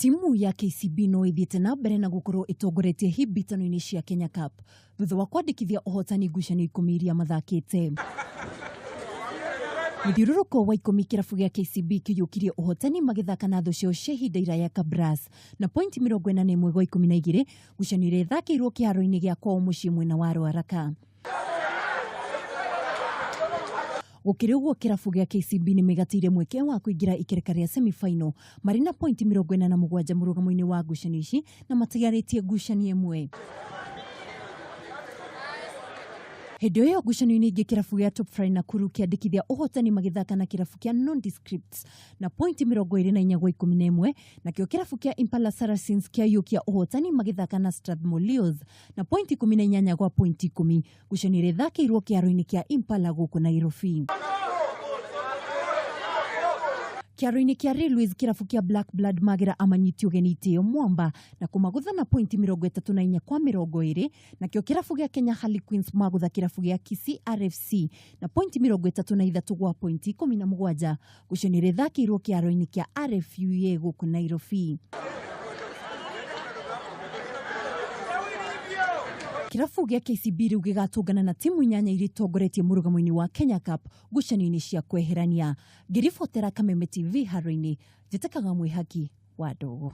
Timu ya KCB no ĩthiĩte na mbere na gũkorwo ĩtongoretie hĩmbĩtano-inĩ cia Kenya Cup thutha wa kwandĩkithia ũhotani ngucanio 10 iria mathakĩte. Mũthiũrũrũko wa 10 kĩrabu gĩa KCB kĩiyũkirie ũhotani magĩthaka na thũ ciao cia ihinda iraya Kabras na pointi 41 gwa 12 ngucanio iria ĩthakĩirwo kĩharo-inĩ gĩa kwao mũciĩ mwena wa Ruaraka. Gũkĩrĩ ũguo kĩrabu gĩa KCB nĩ megatĩire mweke wa kũingĩra ikereka rĩa semi-final marĩ na pointi 47 mũrũgamo-inĩ wa ngucanio ici na matigarĩtie ngucanio ĩmwe. Hĩndĩ ĩyo ngucanio-inĩ ingĩ kĩrabu gĩa Top Fry Nakuru kĩandĩkithia ũhotani magĩthaka na kĩrabu kĩa Nondescripts na pointi 24 gwa 11, nakĩo kĩrabu kĩa Impala Saracens kĩaiyũkia ũhotani magĩthaka na Strathmore Leos na pointi 18 gwa pointi 10. Ngucanio ĩrĩa ĩthakĩirwo kĩharo-inĩ kĩa Impala gũkũ Nairobi. Kĩharo-inĩ kĩa Railways kĩrabu kĩa Black Blood Magera amanyiti ũgeni itĩo Mwamba na kũmagũtha na pointi 34 kwa 20, nakĩo kĩrabu gĩa Kenya Harlequins magũtha kĩrabu gĩa Kisii RFC na pointi 33 gwa pointi 17. Ngucanio ĩrĩa ĩthakĩirwo kĩharo-inĩ kĩa RFUA gũkũ Nairobi. Kĩrabu gĩa KCB rĩu gĩgatũngana na timu inyanya iria itongoretie mũrũgamo-inĩ wa Kenya Cup ngucanio-inĩ cia kweherania. Ngĩribotera Kameme TV haro-inĩ, njĩtĩkaga mwĩhaki wa ndogo.